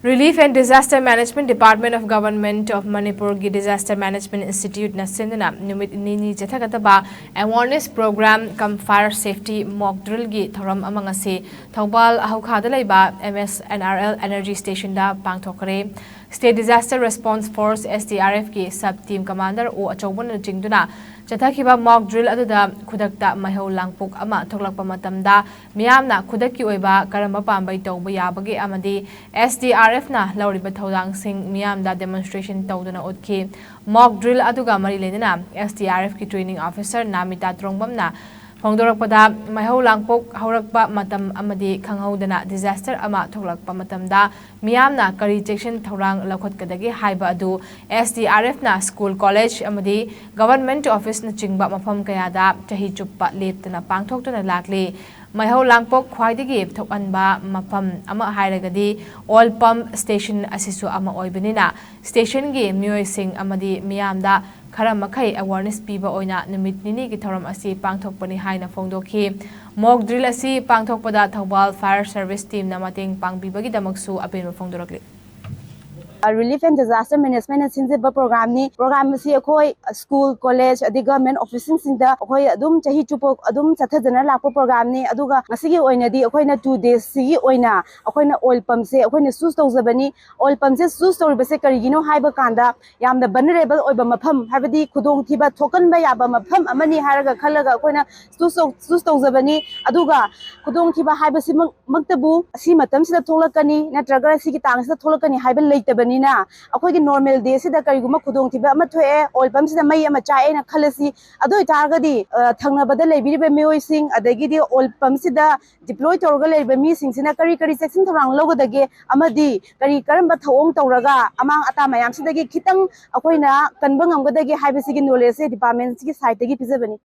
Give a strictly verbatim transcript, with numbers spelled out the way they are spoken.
Relief and Disaster Management Department of Government of Manipur ꯒꯤ Disaster Management Institute ꯅ ꯁꯤꯟꯗꯨꯅ ꯅꯨꯃꯤꯠ ꯅꯤꯅꯤ ꯆꯠꯊꯒꯗꯕ Awareness Program cum Fire Safety Mock Drill ꯒꯤ ꯊꯧꯔꯝ ꯑꯃ ꯉꯁꯤ ꯊꯧꯕꯥꯜ ꯍꯧꯈꯥꯗ ꯂꯩꯕ M S N R L Energy Station ꯗ ꯄꯥꯡꯊꯣꯛꯈ꯭ꯔꯦ꯫ State Disaster Response Force, S D R F ꯀꯤ Sub Team Commander ꯑꯣ ꯑꯆꯧꯕꯅ ꯂꯨꯆꯤꯡꯗꯨꯅ ꯆꯠꯊꯈꯤꯕ mock drill ꯑꯗꯨꯗ ꯈꯨꯗꯛꯇ ꯃꯩꯍꯧ ꯂꯥꯡꯄꯣꯛ ꯑꯃ ꯊꯣꯛꯂꯛꯄ ꯃꯇꯝꯗ ꯃꯤꯌꯥꯝꯅ ꯈꯨꯗꯛꯀꯤ ꯑꯣꯏꯕ ꯀꯔꯝꯕ ꯄꯥꯝꯕꯩ ꯇꯧꯕ ꯌꯥꯕꯒꯦ ꯑꯃꯗꯤ S D R F ꯅ ꯂꯧꯔꯤꯕ ꯊꯧꯗꯥꯡꯁꯤꯡ ꯃꯤꯌꯥꯝꯗ demonstration ꯇꯧꯗꯨꯅ ꯎꯠꯈꯤ꯫ Mock drill ꯑꯗꯨꯒ ꯃꯔꯤ ꯂꯩꯅꯅ S D R F ꯀꯤ Training Officer ꯅꯥꯃꯤꯇꯥ ꯇ꯭ꯔꯣꯡꯕꯝꯅ ꯐꯣꯡꯗꯣꯔꯛꯄꯗ, ꯃꯩꯍꯧ ꯂꯥꯡꯄꯣꯛ ꯍꯧꯔꯛꯄ ꯃꯇꯝ ꯑꯃꯗꯤ ꯈꯪꯍꯧꯗꯅ disaster ꯑꯃ ꯊꯣꯛꯂꯛꯄ ꯃꯇꯝꯗ ꯃꯤꯌꯥꯝꯅ ꯀꯔꯤ ꯆꯦꯛꯁꯤꯟ ꯊꯧꯔꯥꯡ ꯂꯧꯈꯠꯀꯗꯒꯦ ꯍꯥꯏꯕ ꯑꯗꯨ S D R F ꯅ school, college ꯑꯃꯗꯤ government office ꯅꯆꯤꯡꯕ ꯃꯐꯝ ꯀꯌꯥꯗ ꯆꯍꯤ ꯆꯨꯞꯄ ꯂꯦꯞꯇꯅ ꯄꯥꯡꯊꯣꯛꯇꯨꯅ ꯂꯥꯛꯂꯤ꯫ ꯃꯩꯍꯧ ꯂꯥꯡꯄꯣꯛ ꯈ꯭ꯋꯥꯏꯗꯒꯤ ꯊꯣꯛꯍꯟꯕ ꯃꯐꯝ ꯑꯃ ꯍꯥꯏꯔꯒꯗꯤ oil pump station ꯑꯁꯤꯁꯨ ꯑꯃ ꯑꯣꯏꯕꯅꯤꯅ, station ꯒꯤ ꯃꯤꯑꯣꯏꯁꯤꯡ ꯑꯃꯗꯤ ꯃꯤꯌꯥꯝꯗ ꯈꯔ ꯃꯈꯩ awareness ꯄꯤꯕ ꯑꯣꯏꯅ ꯅꯨꯃꯤꯠ ꯅꯤꯅꯤꯒꯤ ꯊꯧꯔꯝ ꯑꯁꯤ ꯄꯥꯡꯊꯣꯛꯄꯅꯤ ꯍꯥꯏꯅ ꯐꯣꯡꯗꯣꯛꯈꯤ꯫ Mock drill ꯑꯁꯤ ꯄꯥꯡꯊꯣꯛꯄꯗ ꯊꯧꯕꯥꯜ Fire Service Team ꯅ ꯃꯇꯦꯡ ꯄꯥꯡꯕꯤꯕꯒꯤꯗꯃꯛꯁꯨ ꯑꯄꯦꯟꯕ ꯐꯣꯡꯗꯣꯔꯛꯂꯤ꯫ Relief and Disaster Management ꯅ ꯁꯤꯟꯖꯕ program ꯅꯤ꯫ Program ꯑꯁꯤ ꯑꯩꯈꯣꯏ school, college ꯑꯗꯩ government office ꯁꯤꯡꯁꯤꯡꯗ ꯑꯩꯈꯣꯏ ꯑꯗꯨꯝ ꯆꯍꯤ ꯆꯨꯞꯄ ꯑꯗꯨꯝ ꯆꯠꯊꯗꯅ ꯂꯥꯛꯄ program ꯅꯤ꯫ ꯑꯗꯨꯒ ꯉꯁꯤꯒꯤ ꯑꯣꯏꯅꯗꯤ ꯑꯩꯈꯣꯏꯅ two days ꯁꯤꯒꯤ ꯑꯣꯏꯅ ꯑꯩꯈꯣꯏꯅ oil pump ꯁꯦ ꯑꯩꯈꯣꯏꯅ choose ꯇꯧꯖꯕꯅꯤ꯫ Oil pump ꯁꯦ choose ꯇꯧꯔꯤꯕꯁꯦ ꯀꯔꯤꯒꯤꯅꯣ ꯍꯥꯏꯕ ꯀꯥꯟꯗ, ꯌꯥꯝꯅ vulnerable ꯑꯣꯏꯕ ꯃꯐꯝ, ꯍꯥꯏꯕꯗꯤ ꯈꯨꯗꯣꯡꯊꯤꯕ ꯊꯣꯛꯍꯟꯕ ꯌꯥꯕ ꯃꯐꯝ ꯑꯃꯅꯤ ꯍꯥꯏꯔꯒ ꯈꯜꯂꯒ ꯑꯩꯈꯣꯏꯅ choose ꯇꯧ-, choose ꯇꯧꯖꯕꯅꯤ꯫ ꯑꯗꯨꯒ ꯈꯨꯗꯣꯡꯊꯤꯕ ꯍꯥꯏꯕꯁꯤꯃꯛ-, ꯃꯛꯇꯕꯨ ꯑꯁꯤ ꯃꯇꯝꯁꯤꯗ ꯊꯣꯛꯂꯛꯀꯅꯤ ꯅꯠꯇ꯭ꯔꯒ ꯁꯤꯒꯤ ꯇꯥꯡꯁꯤꯗ ꯊꯣꯛꯂꯛꯀꯅꯤ ꯍꯥꯏꯕ ꯂꯩꯇꯕꯅꯤꯅ, ꯑꯩꯈꯣꯏꯒꯤ normal day ꯁꯤꯗ ꯀꯔꯤꯒꯨꯝꯕ ꯈꯨꯗꯣꯡꯊꯤꯕ ꯑꯃ ꯊꯣꯛꯑꯦ, oil pump ꯁꯤꯗ ꯃꯩ ꯑꯃ ꯆꯥꯛꯑꯦꯅ ꯈꯜꯂꯁꯤ꯫ ꯑꯗꯨ ꯑꯣꯏꯇꯥꯔꯒꯗꯤ, ꯑ, ꯊꯪꯅꯕꯗ ꯂꯩꯕꯤꯔꯤꯕ ꯃꯤꯑꯣꯏꯁꯤꯡ, ꯑꯗꯒꯤꯗꯤ oil pump ꯁꯤꯗ deploy ꯇꯧꯔꯒ ꯂꯩꯔꯤꯕ ꯃꯤꯁꯤꯡꯁꯤꯅ ꯀꯔꯤ ꯀꯔꯤ ꯆꯦꯛꯁꯤꯟ ꯊꯧꯔꯥꯡ ꯂꯧꯒꯗꯒꯦ ꯑꯃꯗꯤ ꯀꯔꯤ ꯀꯔꯝꯕ ꯊꯧꯑꯣꯡ ꯇꯧꯔꯒ ꯑꯃꯥꯡ ꯑꯇꯥ ꯃꯌꯥꯝꯁꯤꯗꯒꯤ ꯈꯤꯇꯪ ꯑꯩꯈꯣꯏꯅ ꯀꯟꯕ ꯉꯝꯒꯗꯒꯦ ꯍꯥꯏꯕꯁꯤꯒꯤ knowledge ꯁꯦ department ꯁꯤꯒꯤ side ꯇꯒꯤ ꯄꯤꯖꯕꯅꯤ꯫